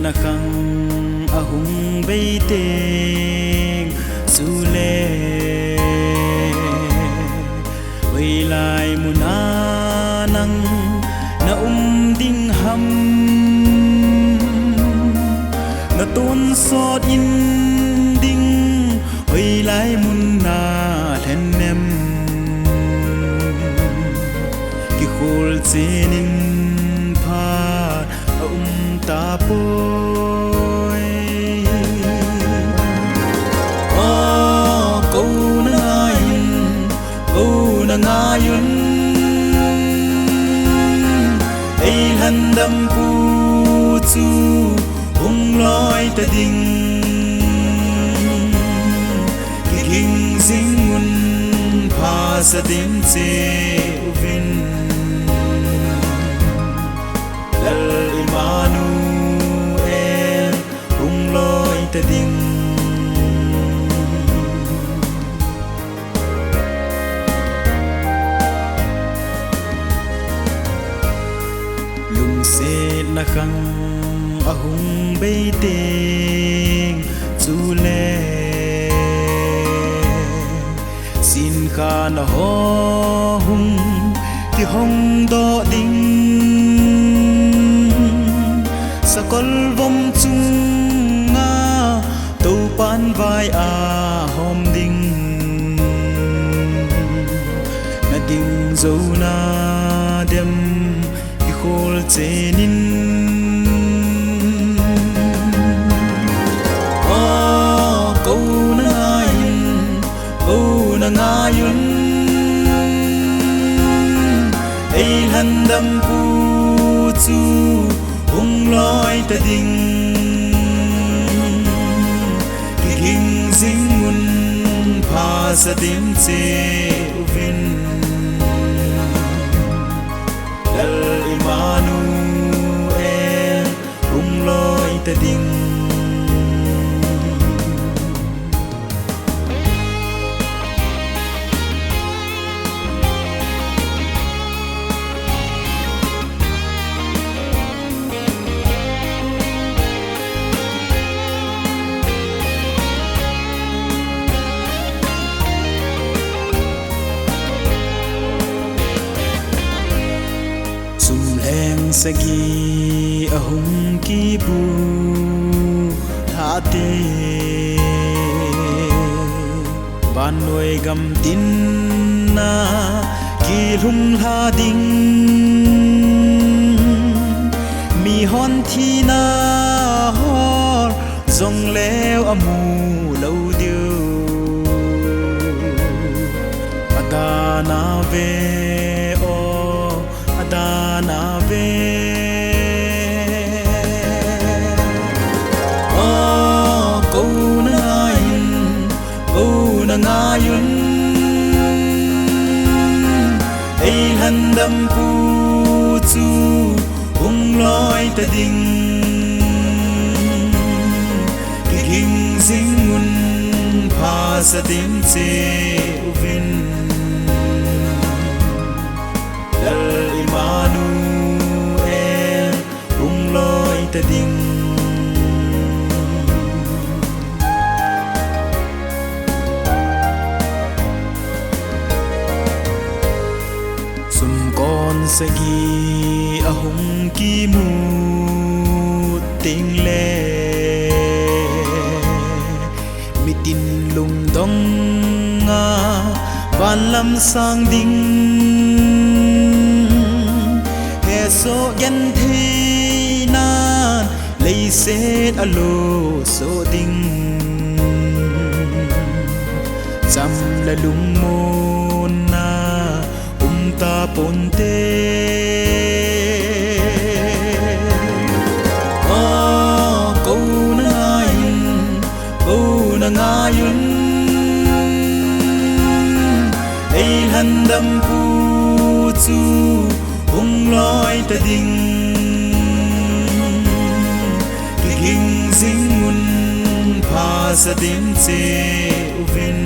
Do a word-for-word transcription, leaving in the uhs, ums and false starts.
na khang ahung bei teng chule, hoilai muna nang na um ding ham? Na tonsot in ding hoilai mun na lhen em? Kikhol chen in phat a um ta poi. O, ko na ngai un, ko na ngai un. Ei lhandam pu chu hung loi ta ding. Kiging jing un, pha sa ding che uvin. Lal Immanuel hung loi ta ding. Lungsetna khang ahung bei teng chule, sin kha na ho hung kihong doh ding. Sakol vom chunga Toupan vai a hom ding. Na ding zo na dem kikhol chen in. O, ko na ngai un, ko na ngai un. Ei lhandam pu chu hung loi ta ding. Kiging jing un, pha sa ding che uvin. Lal Immanuel hung loi ta ding. Sum lheng sagi ahung kibu lhate, vannoi gam tinna kilhung lha ding. Mihon thina hol jongleu amu lou diu. Adan a ve o, adan a ve. O, ko na ngai un, ko na ngai un. Ei lhandam pu chu hung loi ta ding. Kiging jing un, pha sa ding che uvin. Lal Immanuel hung loi ta ding. Sumkon sagi ahung kimut teng le, mitin lungdong a van lam sang ding. Hesoh genthei nan leiset a losoh ding. Cham le lungmon na um ta ponte. O, ko na ngai un, ko na ngai un. Ei lhandam pu chu hung loi ta ding. Kiging jing un, pha sa ding che uvin.